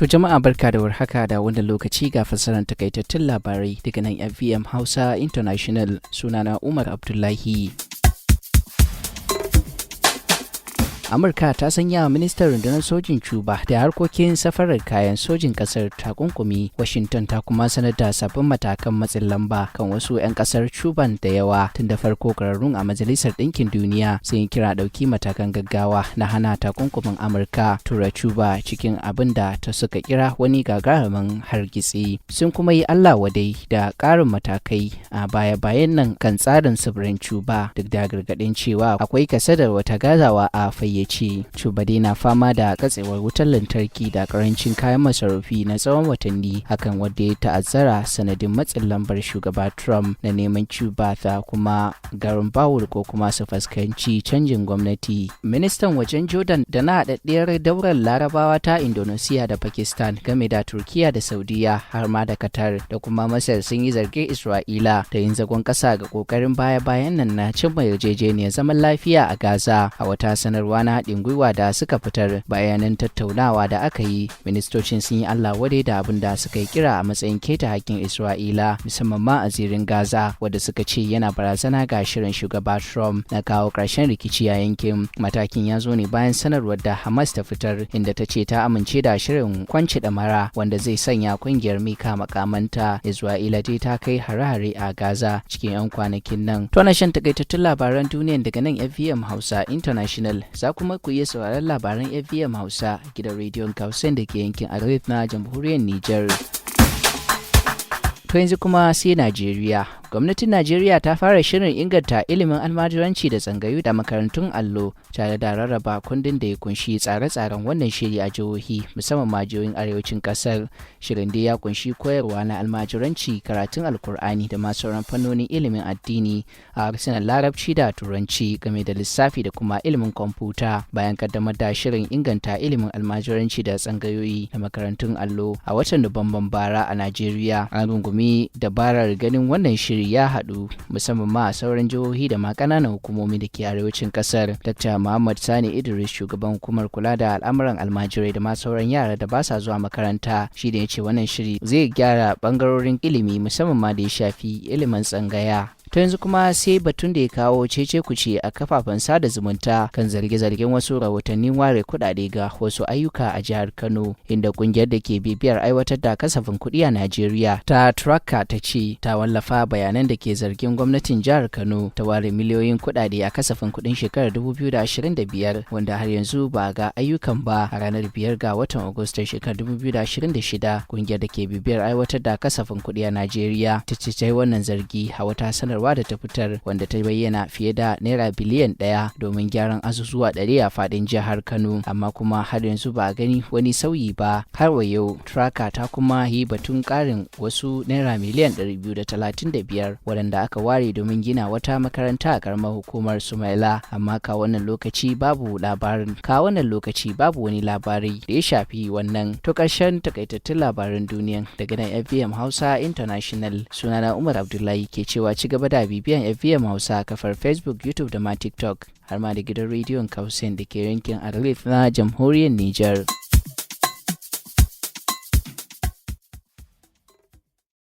To jama'a, barka da warhaka da wannan lokaci. Ga fassarar takaitattun labarai daga nan FVM Hausa International. Sunana Umar Abdullahi. Amurka ta sanya ministan rundunar sojin Cuba da harkokin safarar kayan sojin kasar takunkumi. Washington ta kuma sanar da sabbin matakan matsin lamba kan wasu 'yan kasar Cuban da yawa. Tun da farko kwararrun a Majalisar Ɗinkin Duniya sun yi kira ɗauki matakan gaggawa na hana takunkumin Amurka tura Cuba cikin abin da ta suka kira wani gagarumin hargitsi. Sun kuma yi Allah wadai da ƙarin matakai a baya-bayan nan kan tsarin sufurin Cuba, duk da gargaɗin cewa akwai kasadar wata gazawa a fayyace. Cuba dai na fama da katsewar wutar lantarki da karancin kayan masarufi na tsawon watanni, hakan wadda ya ta'azzara sanadin matsin lambar shugaba Trump na neman Cuba ta kuma garin bawul ko kuma su fuskanci canjin gwamnati. Ministan wajen Jordan da na haɗaɗɗiyar Daular Larabawa ta Indonesia da Pakistan, game da Turkiya da Saudiya, har ma da Qatar da kuma Masar, sun yi zargin Isra'ila da yin zagon ƙasa ga ƙoƙarin baya-bayan nan na cimma yarjejeniyar zaman lafiya a Gaza. A wata sanarwa na haɗin gwiwa da suka fitar bayanan tattaunawa da aka yi, ministocin sun yi Allah wadai da abin da suka yi kira a matsayin keta hakkin Isra'ila, musamman ma a Zirin Gaza, wadda suka ce yana barazana ga shirin shugaba Trump na kawo ƙarshen rikici a yankin. Matakin ya zo ne bayan sanarwar da Hamas ta fitar, inda ta ce ta amince da shirin kwance ɗamara wanda zai sanya kungiyar mika makamanta. Isra'ila dai ta kai hare-hare a Gaza cikin 'yan kwanakin nan. To, na shan takaitattun labaran duniyan daga nan FVM Hausa International. Za kuma ku iya sauraron labaran FVM Hausa gidan rediyon Kausen da ke yankin Arlit na Jamhuriyar Nijar. To, yanzu kuma sai Najeriya. Gwamnatin Najeriya ta fara shirin inganta ilimin almajiranci da tsangayu da makarantun allo, tare da rarraba kundin da ya kunshi tsare-tsaren wannan shiri a jihohi, musamman ma jihohin arewacin kasar. Shirin dai ya kunshi koyarwa na almajiranci, karatun Alkur'ani da masu sauran fannonin ilimin addini a harsunan Larabci da Turanci, game da lissafi da kuma ilimin kwamfuta. Bayan kaddamar da shirin inganta ilimin almajiranci da tsangayoyi da makarantun allo a watan Nuwamban bara a Najeriya, an rungumi dabarar ganin wannan shiri ya haɗu, musamman ma a sauran jihohi da ma ƙananan hukumomi da ke arewacin ƙasar. Dr. Muhammad Sani Idris, shugaban hukumar kula da al'amuran almajirai da ma sauran yara da ba sa zuwa makaranta, shi da ya ce wannan shiri zai gyara ɓangarorin ilimi, musamman ma da ya shafi ilimin tsangaya. To, yanzu kuma sai batun da ya kawo cece kuce a kafafen sada zumunta kan zarge-zargen wasu rahotannin ware kuɗaɗe ga wasu ayyuka a jihar Kano, inda kungiyar da ke bibiyar aiwatar da kasafin kuɗi a Najeriya ta Tracka ta ce ta wallafa bayanan da ke zargin gwamnatin jihar Kano ta ware miliyoyin kuɗaɗe a kasafin kuɗin shekarar 2025, wanda har yanzu ba ga ayyukan ba. A ranar 5 ga watan Agustan shekarar 2026, kungiyar da ke bibiyar aiwatar da kasafin kuɗi a Najeriya ta ce ta yi wannan zargi a wata sanarwa da ta fitar, wanda ta bayyana fiye da naira biliyan 1 domin gyaran azuzuwa 100 a fadin jihar Kano, amma kuma har yanzu ba a gani wani sauyi ba. Har wa yau, Tracka ta kuma yi batun karin wasu naira miliyan 235 waɗanda aka ware domin gina wata makaranta a karamar hukumar Sumaila, amma ka wannan lokaci babu wani labari da ya shafi wannan. To, ƙarshen takaitattun labaran duniyan daga nan FVM Hausa International. Sunana Umar Abdullahi, ke cewa ci gaba da bibiyan FVM Hausa kafar Facebook, YouTube da ma TikTok, har ma da gidan rediyon Kausen da ke yankin Arlit na Jamhuriyar Nijar.